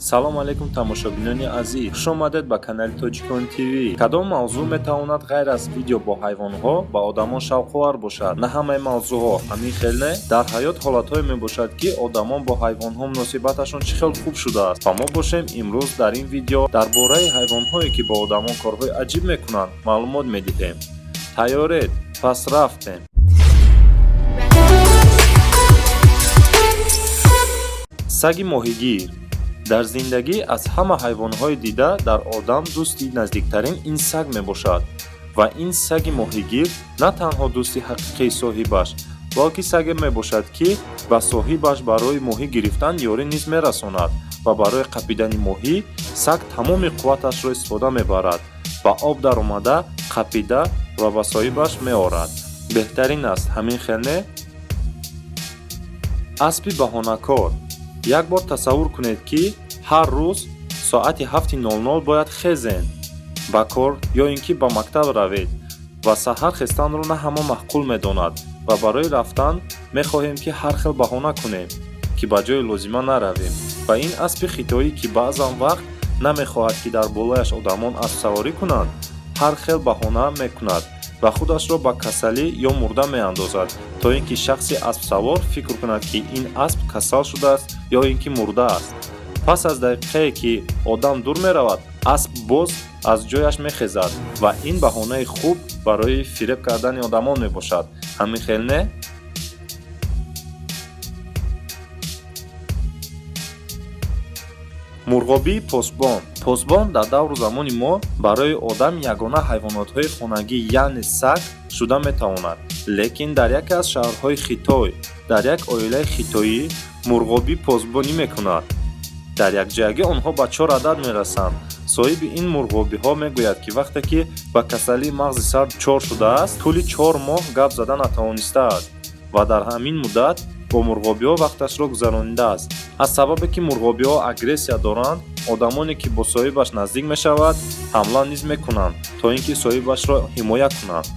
Салом алейкум, тамошобинони азиз, хуш омадед ба канали Тоҷикон ТВ. Кадом мавзӯъ метавонад ғайр аз видео бо ҳайвонҳо ба одамон шавқовар бошад? На ҳамаи мавзӯъҳо, ҳамин хел не? Дар ҳаёт ҳолатҳое мебошад, ки одамон бо ҳайвонҳо муносибаташон чӣ хел хуб шудааст, ва мо бошем, имрӯз дар ин видео дар бораи ҳайвонҳое, ки бо одамон корҳои аҷиб мекунанд, маълумот медиҳем. Тайёред? Пас рафтем. Саги моҳигир. Дар зиндагӣ аз ҳама ҳайвонҳои дида дар одам дӯсти наздиктарин ин саг мебошад. Ва ин саги моҳигир на танҳо дӯсти ҳақиқии соҳибаш, балки саге мебошад, ки ба соҳибаш барои моҳӣ гирифтан ёрӣ низ мерасонад. Ва барои қапидани моҳӣ саг тамоми қувваташро истифода мебарад, ба об даромада, қапида ва ба соҳибаш меорад. Беҳтарин аст, ҳамин хел не? Аспи баҳонакор. Як бор тасаввур кунед, ки ҳар рӯз соати 7:00 бояд хезен, ба кор ё ин ки ба мактаб равед. Ва саҳар хестанро на ҳама маъқул медонад ва барои рафтан мехоҳем, ки ҳар хел баҳона кунем, ки ба ҷои лозима наравем. Ва ин аспи хитоӣ, ки баъзан вақт намехоҳад, ки дар болояш одамон аспсаворӣ кунанд, ҳар хел баҳона мекунад ва худашро ба касалӣ ё мурда меандозад, то ин ки шахси аспсавор фикр кунад, ки ин асп касал шудааст ё ин ки мурдааст. Пас аз дақиқае, ки одам дур меравад, асп боз аз ҷояш мехезад. Ва ин баҳонаи хуб барои фиреб кардани одамон мебошад, ҳамин хел не? Мурғобии посбон. Посбон дар давру замони мо барои одам ягона ҳайвонотҳои хонагӣ, яъне саг шуда метавонад. Лекин дар яке аз шаҳрҳои Хитой дар як оилаи хитоӣ мурғобӣ посбонӣ мекунад. Дар якҷоягӣ онҳо ба чор адад мерасанд. Соҳиби ин мурғобиҳо мегӯяд, ки вақте ки ба касалии мағзи сар дучор шудааст, тӯли 4 моҳ гап зада натавонистааст ва дар ҳамин муддат бо мурғобиҳо вақташро гузаронидааст. Аз сабабе ки мурғобиҳо агрессия доранд, одамоне, ки бо соҳибаш наздик мешавад, ҳамла низ мекунанд, то ин ки соҳибашро ҳимоя кунанд.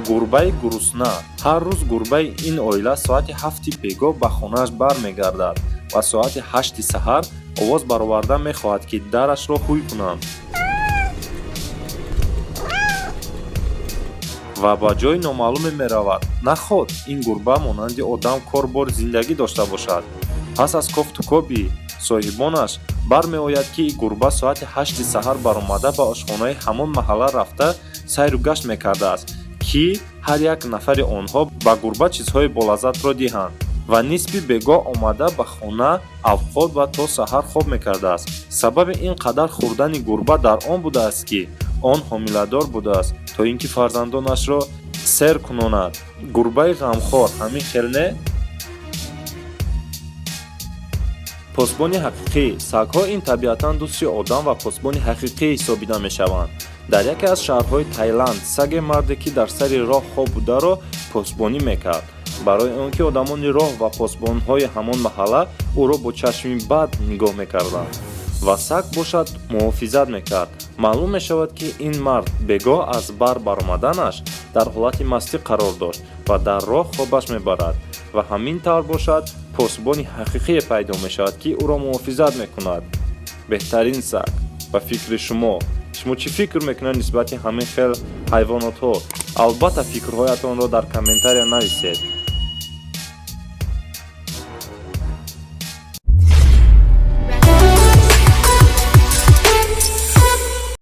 Гурбаи гурусна. Ҳар рӯз гурбаи ин оила соати 7-и бегоҳ ба хонааш бармегардад ва соати 8-и саҳар овоз бароварда мехоҳад, ки дарашро ҳуй кунанд, ва ба ҷои номаълуме меравад. Наход ин гурба монанди одам кор-бори зиндагӣ дошта бошад? Пас аз кофту-коби соҳибонаш бармеояд, ки гурба соати 8-и саҳар баромада, ба ошхонаи ҳамон маҳалла рафта, сайру гашт мекардааст, ки ҳар як нафари онҳо ба гурба чизҳои болаззатро диҳанд, ва нисфи бегоҳ омада ба хона авқот ва то саҳар хоб мекардааст. Сабаби ин қадар хӯрдани гурба дар он будааст, ки он ҳомиладор будааст, то ин ки фарзандонашро сер кунонад. Гурбаи ғамхор, ҳамин хел не? Посбони ҳақиқӣ. Сагҳо ин табиатан дӯсти одам ва посбони ҳақиқӣ ҳисобида мешаванд. Дар яке аз шаҳрҳои Тайланд саге марде, ки дар сари роҳ хоб бударо, посбонӣ мекард. Барои он ки одамони роҳ ва посбонҳои ҳамон маҳалла ӯро бо чашми бад нигоҳ мекарданд ва саг бошад муҳофизат мекард. Маълум мешавад, ки ин мард бегоҳ аз бар баромаданаш дар ҳолати мастӣ қарор дошт ва дар роҳ хобаш мебарад. Ва ҳамин тавр бошад, посбони ҳақиқие пайдо мешавад, ки ӯро муҳофизат мекунад. Беҳтарин саг. Ба фикри шумо, шумо чӣ фикр мекунед нисбати ҳамин хел ҳайвонотҳо? Албатта, фикрҳоятонро дар комментария нависед.